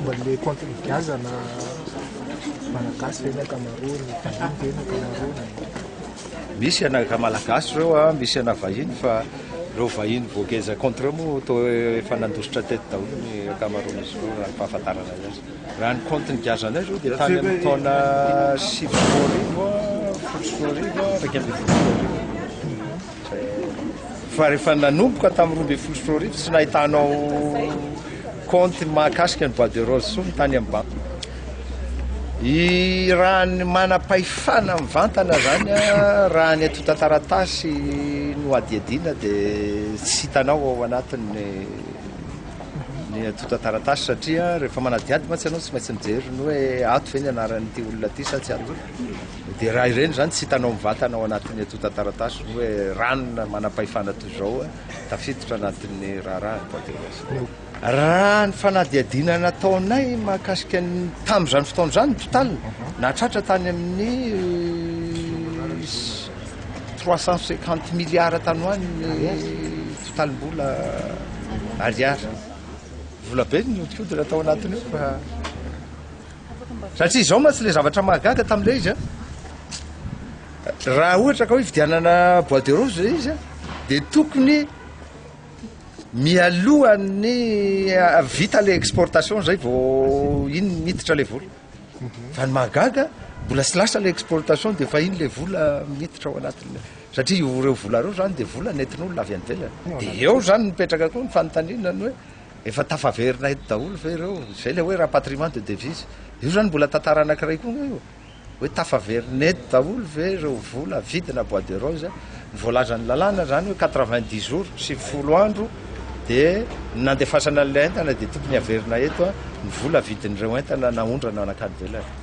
Momba an'ilay compte nogiazana, Malagasy ve ny ankamaroany, vahiny ve ny ankamaroany? Misy anaka Malagasy ireo a, misy ana vahiny, fa ireo vahiny voageja compte ireo moa toa efa nandositra teto daholo ny ankamaroan'izy ireo, raha ny fahafantarana azy. Raha ny compte nigiazanay izao dia tany amin'ny taona 2009, 2010, 2011. Fa rehefa nanomboka tamin'ny 2012 tsy nahitanao compte mahakasika ny bois de rose intsony tany amin'ny banky. I raha ny manam-pahefana mivantana zany a, raha ny antontan-taratasy no hadihadiana dia tsy hitanao ao anatin'ny ny antontan-taratasy, satria rehefa manadihady mantsy ianao tsy maintsy mijery ny hoe ato ve ny anaran'ity olona ity sa tsy ato. Dia raha ireny zany tsy hitanao mivantana ao anatin'ny antontan-taratasy ny hoe ranona manam-pahefana toy izao tafiditra anatin'ny raharaha ny bois de rose. Raha ny fanadihadiana nataonay mahakasika ny tamin'izany fotoana izany, ny total nahatratra tany amin'ny 350 milliards tany ho any ny totalim-bola ariary. Vola be ny nihodikodina tao anatin'io, fa satria izao mantsy le zavatra mahagaga tamin'ilay izy a, raha ohatra ka hoe vidianana bois de rose zay izy a, de tokony mialohan'ny vita le exportation zay vao iny miditra le vola. Fa ny mahagaga, mbola tsy lasa le exportation de fa iny le vola miditra ao anatin'le, satria io ireo vola reo zany de vola nentin'olona avy any ivelany. De eo zany mipetraka koa ny fanontaniana ny hoe efa tafaverina eto daholo ve ireo? Zay le hoe rapatriement de devise io zany, mbola tantara anankiray koa io, hoe tafaverina eto daholo ve ireo vola vidina bois de rose? Ny voalazan'ny lalàna zany hoe 90 jours, 90 andro de nandefasana an'ilay entana, de tokony averina eto a ny vola vidin'ireo entana naondrana nankany ivelany.